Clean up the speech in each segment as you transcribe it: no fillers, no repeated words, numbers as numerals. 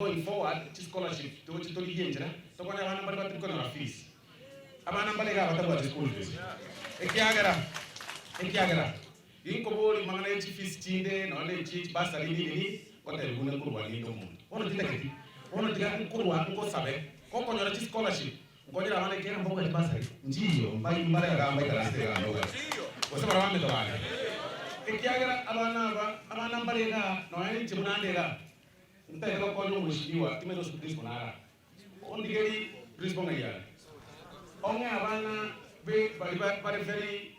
Going forward, chischolarship togochi torigie enchera tokonye abana mbare batari konyora fees. Abana mbare iga abatabwati school fees. Ekiagera, ekiagera ginkoboria mang'ana ye chifees chinde nonya ne echi chibasari nini nini, ngotebiwa buna nkorwa ninde omonto. Bono tintageti, bono tiga nkorwa nkosabe, gokonyora chischolarship, nkonyere abana ekiagera mbabwati basari, nchiyo, mbai mbare igaa mbaikaransete igaa mbabwati. Gose baria bamito bane. Ekiagera abana aba, abana mbare igaa, nonya inche buna ande igaa, Ntaete gokonya omweshimiwa timanyeti gose principal nara ondigeri principal ng'ai are ong'e abana be bari bare very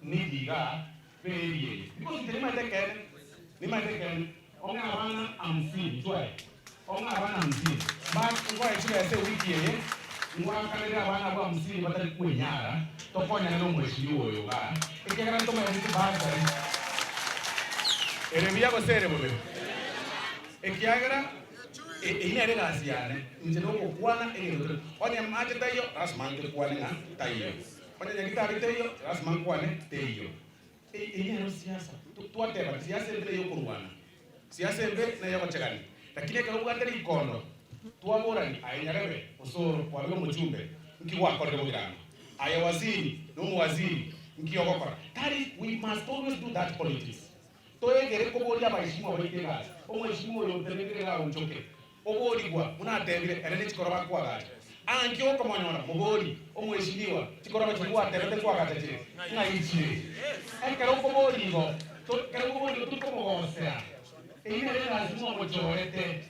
needy igaa be area eye because inche nimanyete ekeene nimanyete ekeene ong'e abana hamsini ntwae ong'e abana hamsini mba nkoe chibesa ewiki eye ngwakanere abana abwo hamsini batari kwenyara tokonyane na omweshimiwa oyo igaa ekiagera ntomanyete chibasari ere buya gose ere bobe. Ekiagera eyio nere egasi yane, inche nogokwana egento keria. Onye mache taiyo, lasima nkekwane ng'a taiyo. Onye nyagitari teiyo, lasima nkwane teiyo. Eyio nero siasa. Twateba siasa embe neye okorwana, siasa embe neye ogochegania. Lakini ekero obwate rikondo, twaborani aye nyarebe, osoro, kwabire omochumbe, nki gwakorire bogirango? Aye waziri, nomowaziri, nki ogokora? Tari, we must always do that politics. Toegere koboria abaesimwa baito egasi. Omoesimwa oyo otenenire iga aonchoke, oborigwa, buna atebire, ere nechikoroba akoagacha. Anki okomonyora, mobori, Omoesimiwa, chikoroba chiria gwatebete nkoagacha chire, ng'ai chire? Ekero okoboria igo, ekero okoboria igo tori komogosera. Eyio nere egasi mwamochorete.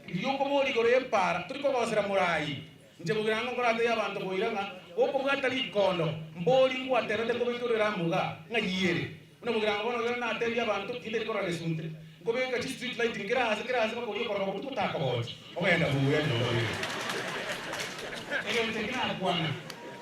Riria okoboria igoro y'epaara, tori kogosera morai. Inche bogirango nkoratebie abanto boira ng'a gokobwata rikondo, mbori ngwatebete nkobeke orere amo igaa, ng'ai ere? Buna bogirango bono ekero natebie abanto, tintari korora gesunte, nkobeka chi street lighting kera aase kera aase bakoria okoroba botuko takogocha, ogenda buya nyomba buya. Egento eke nakwana,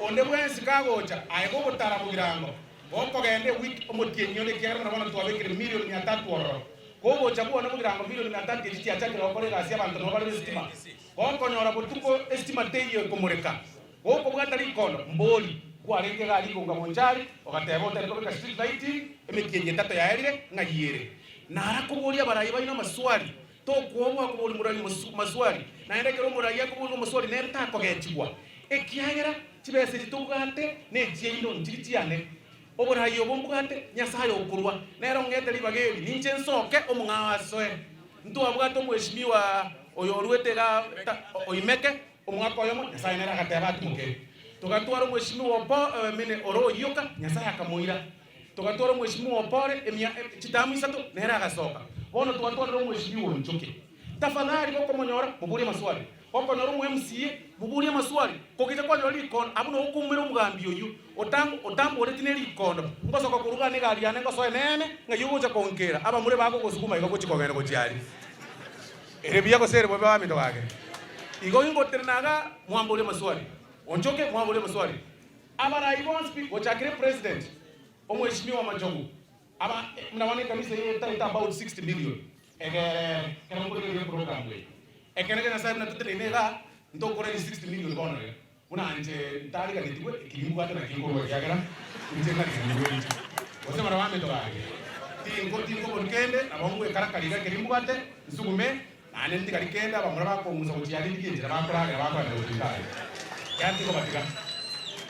onde bwensi kagocha aye gogotara bogirango, gokogenda ewiki omotienyi one ekiagera buna bono twabekire million mia tatu ororo, kogocha bwone bogirango million mia tatu echi chiachakire gokora egasi abanto nabo bare b'esitima, gokonyora botuko esitima teiyo ekomoreka, Gokobwata rikondo, mbori kwarenge iga rigonga bonchari, ogateba otari kobeka street lighting, emetienyi etato yaerire, ng'ai ere? Nara koboria abarai baino amaswali, tokwoboa koboria morai maswali, naende ekero omorai akoborigwa amaswali nere takogechigwa, ekiagera chibesa echi tobwate nechiaino nchiri chiane. Oborai obo mbwate, Nyasae okorua, nere ong'ete ribaga eri, ninche nsoke omong'ao asoe. Ntwabwate omweshimiwa oyo oruete iga oimeke, Omwaka oyomo Nyasae nere agateba atimoke. Togatwara omweshimiwa opo mene ore oyioka, Nyasae akamoira. Togatwara omweshimiwa opore emia chitamu isato, nere agasoka. Bono twatwarire omweshimiwa onchoke. Tafadhali gokomonyora, moborie amaswali. Gokonyora omo MCA, moborie amaswali. Kogecha kwanyora rikondo, abwo nabo okoumera omogambi oyio otang otamboreti ne rikondo. Ngosoka korwa iga negari yane ngosoe nene, ng'ai ogocha konkera, abamura bagogosukuma iga gochia kogenda gochia aria. Ere buya gose ere bobe baminto gake? Igo ingotenena iga mwamborie amaswali, onchoke mwaborie amaswali. Abarai bonsi pi, gochakera epresident, omweshimiwa Machogu, aba buna bono ekanisa eye etaete about 60 million, egerere ekero nkorigereria eprogram eye. Ekero kia Nyasaye buna toteneine igaa, ntokora eri 60 million bono iga. Buna inche ntariganetigwe, eki nimbwate nakio nkorua, ekiagera inche ngariganigwe inche, gose baria baminto gaki, tinko tinkobori kende, nabo ngwekarakari iga ekeri mbwate, nsugume, naende ntigari kende, abamura bakong'usa gochia aria ndigie enchera bakoragera bakoenda gochia inse aria, ekiagera tikobatiga.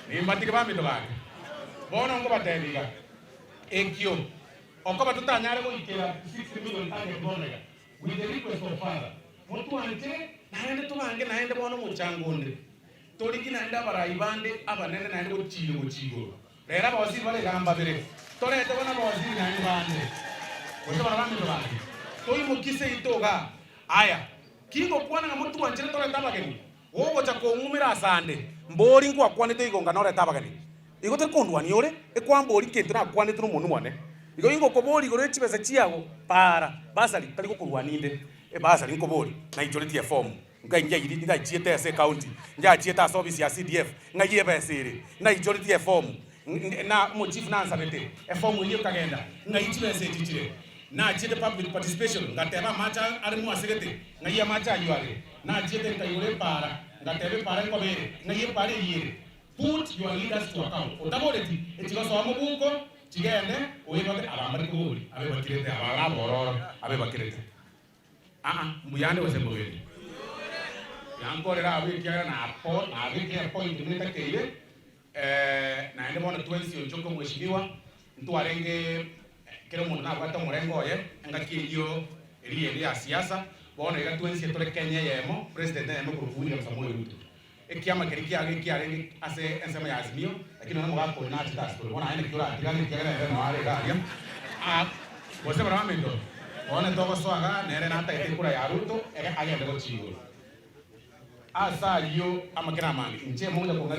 Nimbatige baminto gaki. Bono nkobatebia iga, ekio okoba totanyare goikera 60 million target bono iga, with the request of father, motwanchere naende tobange naende bono omochango onde, torigie naende abarai bande abanene naende gochiire gochia igoro. Rero abawaziri bare iga mbabere, torete bono abawaziri naende bande, gose baria baminto bande, toimokie seito igaa. Aya, kingokwana ng'a motwanchere torete abageni, gogocha kong'umera asande, mbori ngwakwanete igo ng'a norete abageni. Igo tari kondwania ore, ekwambori nkento nakwanete nomonwa one. Igo ingokoboria igoro ye chibesa chiago, para, basari, tari gokorwania inde, ebasari nkobori, naichoretie efomu, nkai njairi njachiete ase ecounty, njachiete ase ofisi ya CDF, ng'ai ebesa ere, naichoretie efomu, na omochief nansabete, efomu eyio ekagenda, ng'ai chibesa echi chire. Nachiete public participation, ngateba amache are mwasegete, ng'ai amache ayio are. Nachiete nkaigora epaara, ngateba epaara nkoba ere, ng'ai epaara eyio ere. Put your leaders to account. Otaboreti, echigosoa mobuko, chigende, oebake aba mbari kobori, abe bakirete, aba abororo, abe bakirete. Aa, mbuyande gose mbobende? Nkorera abwo ekiagera napo nabekire epoint buna etakeire, naende bono twensi onchoke omweshimiwa, ntwarenge kera omonto nabwate omorengo oye, engaki eyio eria ende ya siasa, bono iga twensi tore Kenya eyemo, president eyemo ekorokwa William Samoei Ruto. Ekiama keria kiago ekiarenge ase ensemo ya Azimio, lakini nonya omogaka oyo nachete ase tore, bono aye naki oratigane ekiagera ere noyo are iga aria. Gose baraminto, bono togosoa igaa nere natagete ekura ya Ruto ere agende gochia igoro. Ase ayio amakina amange, inche mogocha kong'aina.